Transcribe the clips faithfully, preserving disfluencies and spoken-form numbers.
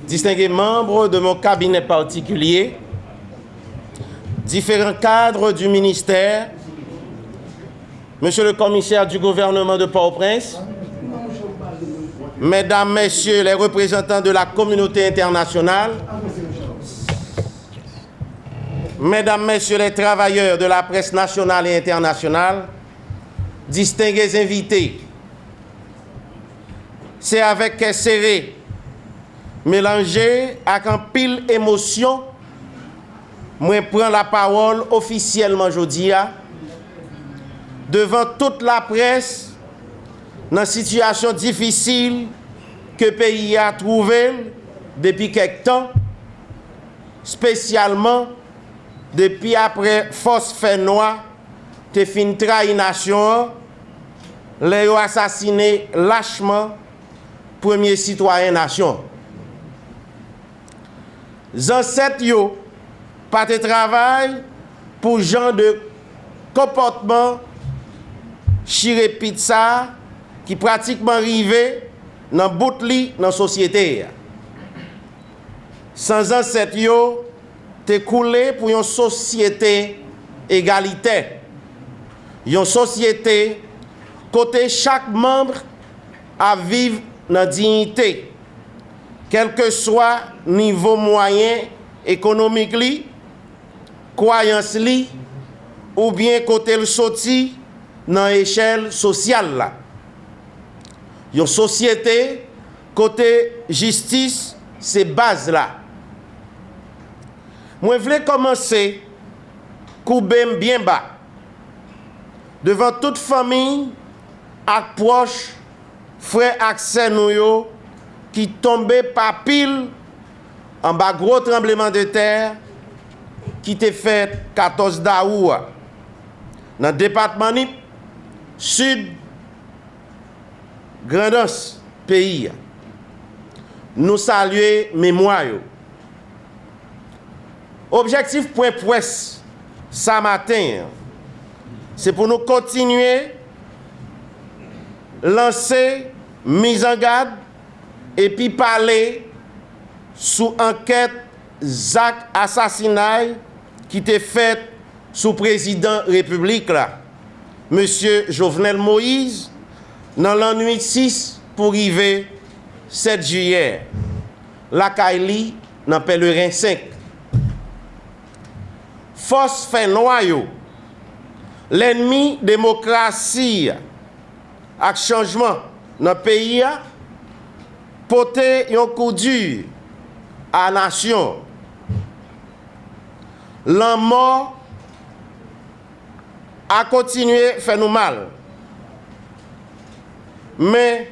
Distingués membres de mon cabinet particulier, différents cadres du ministère, Monsieur le commissaire du gouvernement de Port-au-Prince, Mesdames, Messieurs les représentants de la communauté internationale, Mesdames, Messieurs les travailleurs de la presse nationale et internationale, distingués invités, se avèk kè sere, melanje ak anpil emosyon, mwen pran lapawòl ofisyèlman jodi a, devan tout laprès, nan sitiyasyon difisil ke peyi a twouve l depi kèk tan, espesyalman depi apre fòs fènwa te fin trayi nasyon an, lè yo asasine lachman premye sitwayen nasyon an. Zansèt yo pa te travay pou jan de konpòtman chire pit sa a ki pratikman rive nan bout li nan sosyete a. San zansèt yo te koule pou yon sosyete egalitè, yon sosyete kote chak manm ap viv nan diyite, kèlkeswa nivo mwayen ekonomik li, kwayans li, oubyen kote l soti nan echèl sosyal la. Yon sosyete kote jistis se baz la. Mwen vle kòmanse koube m byen ba devan tout fanmi ak pwòch, frè ak sè nou yo ki tonbe pa pil anba gwo tranblemanntè ki te fèt katòz dawou a nan depatman Nip, Sid, Grandans peyi a. Nou salye memwa yo. Objektif pwen près sa maten an, se pou nou kontinye lanse mizangad epi pale sou ankèt zak asasinay ki te fèt sou prezidan repiblik la, Mesye Jovenel Moïse, nan lannwit sis pou rive sèt jiyè, lakay li nan Pèleren senk. Fòs fènwa yo, lènmi demokrasi a ak chanjman nan peyi a, pote yon kou di a nasyon. Lanmò a kontinye fè nou mal. Men,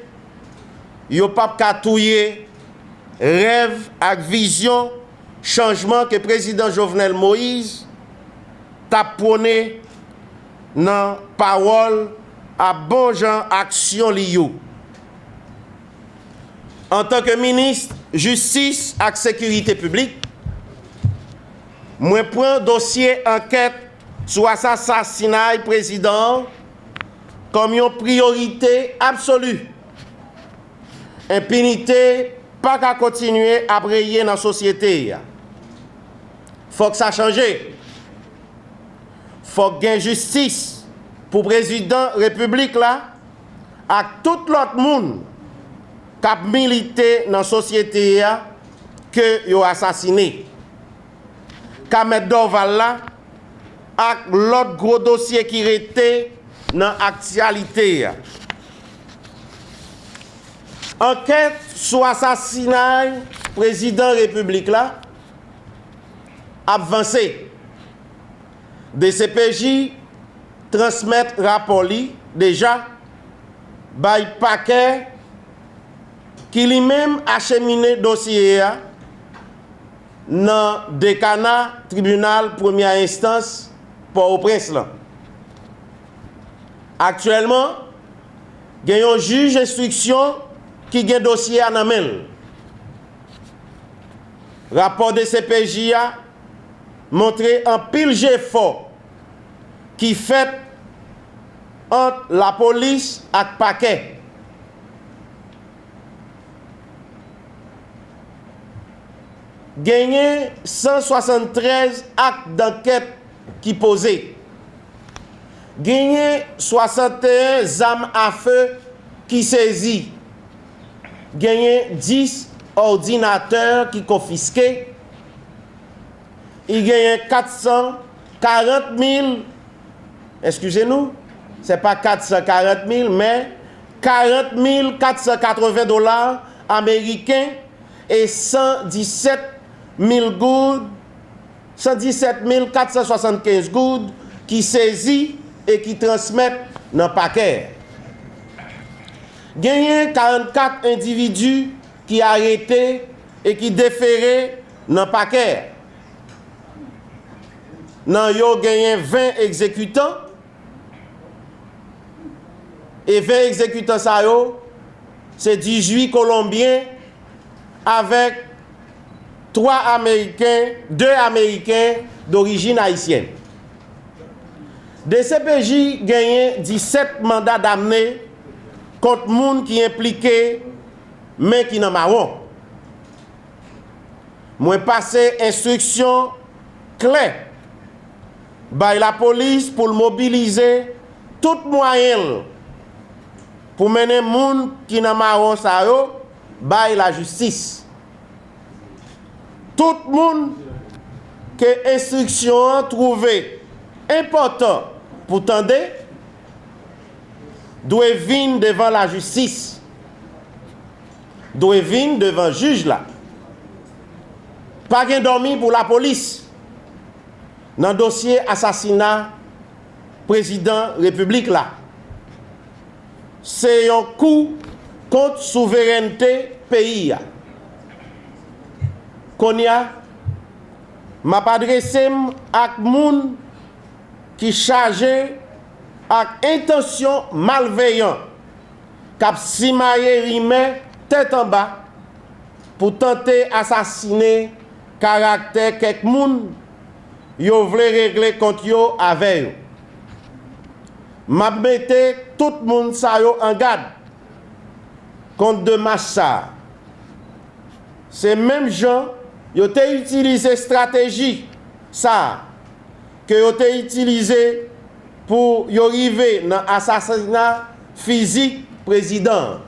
yo p ap ka touye rèv ak vizyon chanjman ke prezidan Jovenel Moïse t ap pwone nan pawòl ak bon jan aksyon li yo. Antanke minis jistis ak sekirite piblik, mwen pran dosye ankèt sou asasinay prezidan an kòm yon priyorite absoli. Enpinite pa ka kontinye ap reye nan sosyete a. Fòk sa chanje. Fòk gen jistis pou prezidan repiblik la ak tout lòt moun k ap milite nan sosyete a ke yo asasine. Ka mèt Dorval la ak lòt gwo dosye ki rete nan aktyalite a. Ankèt sou asasinay prezidan repiblik la ap vanse. D C P J transmèt rapò li deja bay pakè ki li menm achemine dosye a nan dekana tribinal premyè enstans Pòtoprens lan. Aktyèlman, gen yon jij enstriksyon ki gen dosye a nan men l. Rapò D C P J a montre anpil jefò ki fèt ant lapolis ak pakè. Genyen san swasanntrèz ak dankèt ki poze. Genyen swasanteyen zam afe ki sezi. Genyen dis òdinatè ki konfiske. I genyen kat san karant mil, eskize nou, se pa kat san karant mil, men karant mil kat san katreven dola ameriken e san disèt mil goud, san disèt mil kat san swasannkenz goud ki sezi e ki transmèt nan pakè. Genyen karannkat endividi ki arete e ki defere nan pakè. Nan yo genyen ven egzekitan, e ven egzekitan sa yo, se dizuit Kolonbyen avèk twa Ameriken, de Ameriken dorijin ayisyèn. D C P J genyen disèt manda damne kont moun ki enplike, men ki nan mawon. Mwen pase enstriksyon klè bay lapolis pou l mobilize tout mwayen l pou mennen moun ki nan mawon sa yo bay lajistis. Tout moun ke enstriksyon an twouve enpòtan pou tande, dwe vin devan lajistis, dwe vin devan jij la. Pa gen dòmi pou lapolis nan dosye asasina prezidan repiblik la. Se yon kou kont souverènte peyi a. Kounye a, m ap adrese m ak moun ki chaje ak entansyon malveyan k ap simaye rimè tèt anba pou tante asasinen karaktè kèk moun yo vle regle kont yo avè yo. M ap mete tout moun sa yo an gad kont demach sa a. Se menm jan yo te itilize estrateji sa a ke yo te itilize pou yo rive nan asasina fizik prezidan an.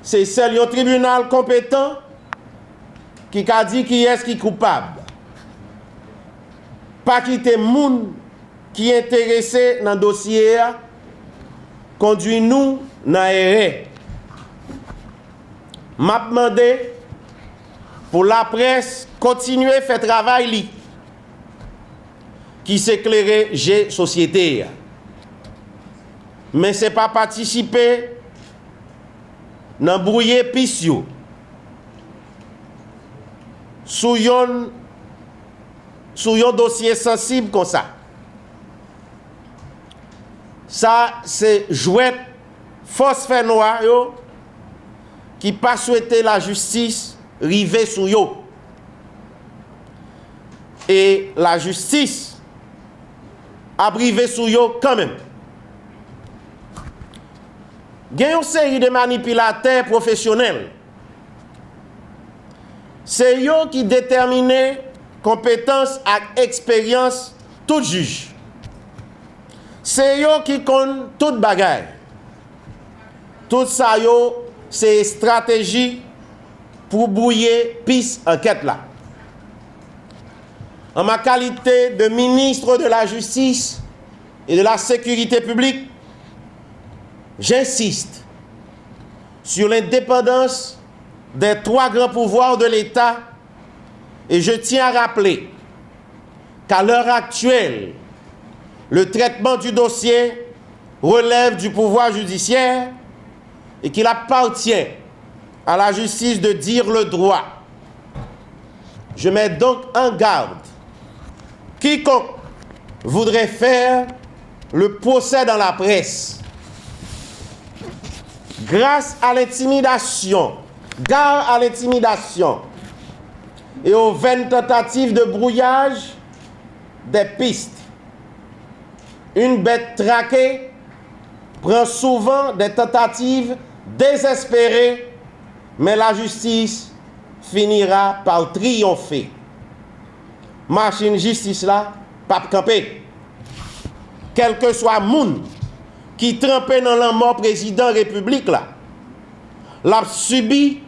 Se sèl yon tribinal konpetan ki ka di kiyès ki koupab. Pa kite moun ki enterese nan dosye a kondwi nou nan erè. M ap mande pou laprès kontinye fè travay li, ki se klere je sosyete a. Men se pa patisipe nan bwouye pis yo sou yon, sou yon dosye sansib konsa. Sa se jwèt fòs fènwa yo ki pa swete lajistis rive sou yo. E lajistis ap rive sou yo kanmenm. Gen yon seri de manipilatè pwofesyonèl. Se yo ki detèmine konpetans ak eksperyans tout jij. Se yo ki konn tout bagay. Tout sa yo se estrateji pou bwouye pis ankèt la. En ma qualité de ministre de la Justice et de la Sécurité publique, j'insiste sur l'indépendance des trois grands pouvoirs de l'État et je tiens à rappeler qu'à l'heure actuelle, le traitement du dossier relève du pouvoir judiciaire et qu'il appartient à la justice de dire le droit. Je mets donc en garde quiconque voudrait faire le procès dans la presse. Grâce à l'intimidation, gare à l'intimidation et aux vaines tentatives de brouillage des pistes, une bête traquée prend souvent des tentatives désespérées, mais la justice finira par triompher. Machin jistis la p ap kanpe. Kèlkeswa moun ki tranpe nan lanmò prezidan repiblik la, l ap sibi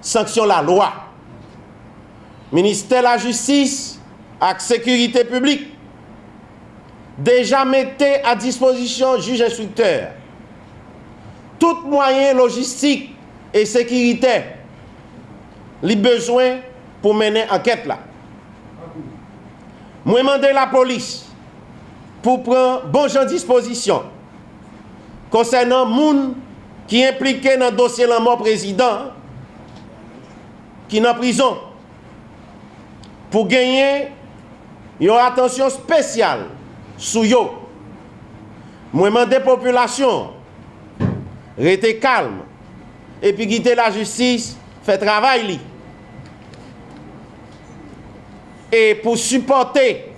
sanksyon lalwa. Ministè lajistis ak sekirite piblik deja mete a dispozisyon jij enstriktè tout mwayen lojistik e sekiritè li bezwen pou mennen ankèt la. Mwen mande lapolis pou pran bon jan dispozisyon konsènan moun ki enplike nan dosye lanmò prezidan ki nan prizon, pou genyen yon atansyon espesyal sou yo. Mwen mande popilasyon an rete kalm epi kite lajistis fè travay li. E pou sipòte